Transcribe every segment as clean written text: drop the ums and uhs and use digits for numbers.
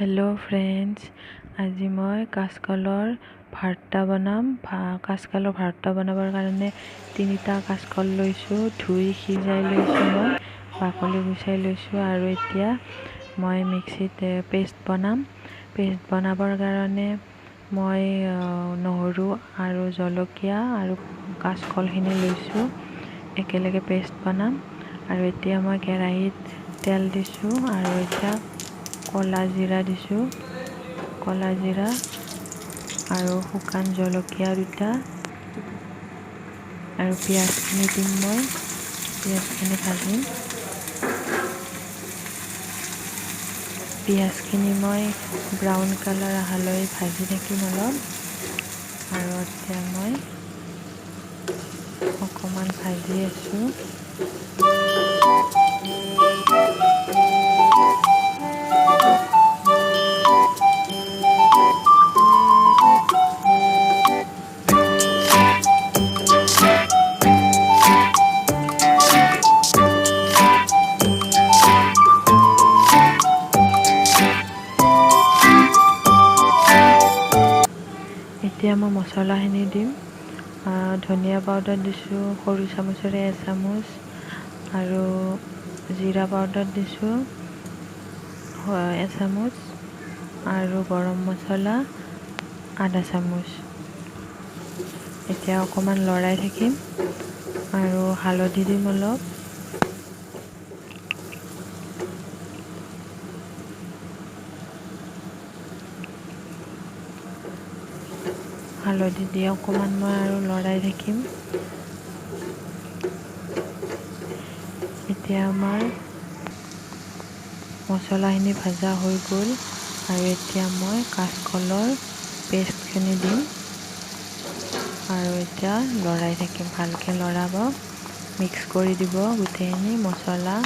Hello' friends, আজি মই কাচকলৰ ভৰ্তা বনাম। কাচকলৰ ভৰ্তা বনাবৰ কাৰণে তিনিটা কাচকল লৈছোঁ, ধুই সিজাই লৈছোঁ, মই বাকলি গুচাই লৈছোঁ। আৰু এতিয়া মই মিক্সিত পেষ্ট বনাম। পেষ্ট বনাবৰ কাৰণে মই নহৰু আৰু জলকীয়া আৰু কাচকলখিনি লৈছোঁ, একেলগে পেষ্ট বনাম। আৰু এতিয়া মই কেৰাহীত তেল দিছোঁ আৰু এতিয়া ক'লা জিৰা দিছোঁ, ক'লা জিৰা আৰু শুকান জলকীয়া দুটা আৰু পিঁয়াজখিনি দিম। মই পিঁয়াজখিনি ভাজিম। পিঁয়াজখিনি মই ব্ৰাউন কালাৰ অহালৈ ভাজি থাকিম অলপ। আৰু এতিয়া মই অকণমান ভাজি আছোঁ। এতিয়া মই মছলাখিনি দিম। ধনিয়া পাউডাৰ দিছোঁ সৰু চামুচেৰে এচামুচ, আৰু জিৰা পাউডাৰ দিছোঁ এচামুচ, আৰু গৰম মছলা আধা চামুচ। এতিয়া অকণমান লৰাই থাকিম আৰু হালধি দিম অলপ। হালধি দি অকণমান মই আৰু লৰাই থাকিম। এতিয়া আমাৰ মছলাখিনি ভাজা হৈ গ'ল আৰু এতিয়া মই কাচকলৰ পেষ্টখিনি দিম আৰু এতিয়া লৰাই থাকিম। ভালকৈ লৰাব, মিক্স কৰি দিব গোটেইখিনি মছলা।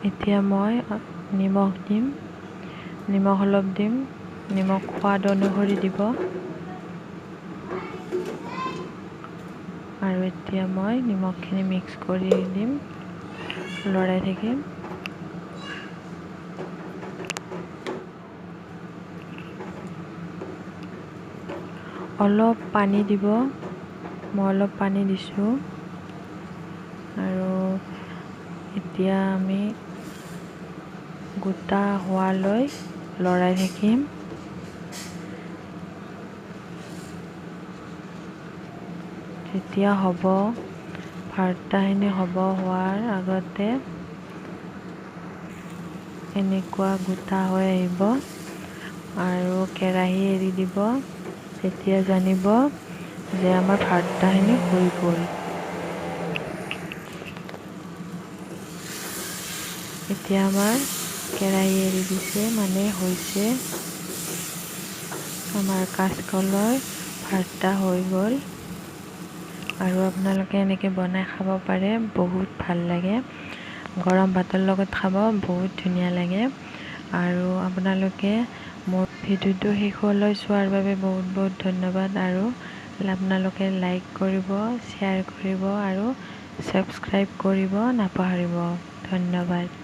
এতিয়া মই নিমখ দিম, নিমখ অলপ দিম। নিমখ সোৱাদ অনুসৰি দিব। আৰু এতিয়া মই নিমখখিনি মিক্স কৰি দিম, লৰাই থাকিম। অলপ পানী দিব, মই অলপ পানী দিছোঁ। আৰু এতিয়া আমি গোটা হোৱালৈ লৰাই থাকিম। যেতিয়া হ'ব, ভৰ্তাখিনি হ'ব হোৱাৰ আগতে এনেকুৱা গোটা হৈ আহিব আৰু কেৰাহী এৰি দিব, তেতিয়া জানিব যে আমাৰ ভৰ্তাখিনি হৈ গ'ল। এতিয়া আমাৰ কেৰাহী এৰি দিছে, মানে হৈছে আমাৰ কাচকলৰ ভৰ্তা হৈ গ'ল। আৰু আপোনালোকে এনেকৈ বনাই খাব পাৰে, বহুত ভাল লাগে। গৰম ভাতৰ লগত খাব বহুত ধুনীয়া লাগে। আৰু আপোনালোকে মোৰ ভিডিঅ'টো শেষলৈ চোৱাৰ বাবে বহুত বহুত ধন্যবাদ। আৰু আপোনালোকে লাইক কৰিব, শ্বেয়াৰ কৰিব আৰু ছাবস্ক্ৰাইব কৰিব নাপাহৰিব। ধন্যবাদ।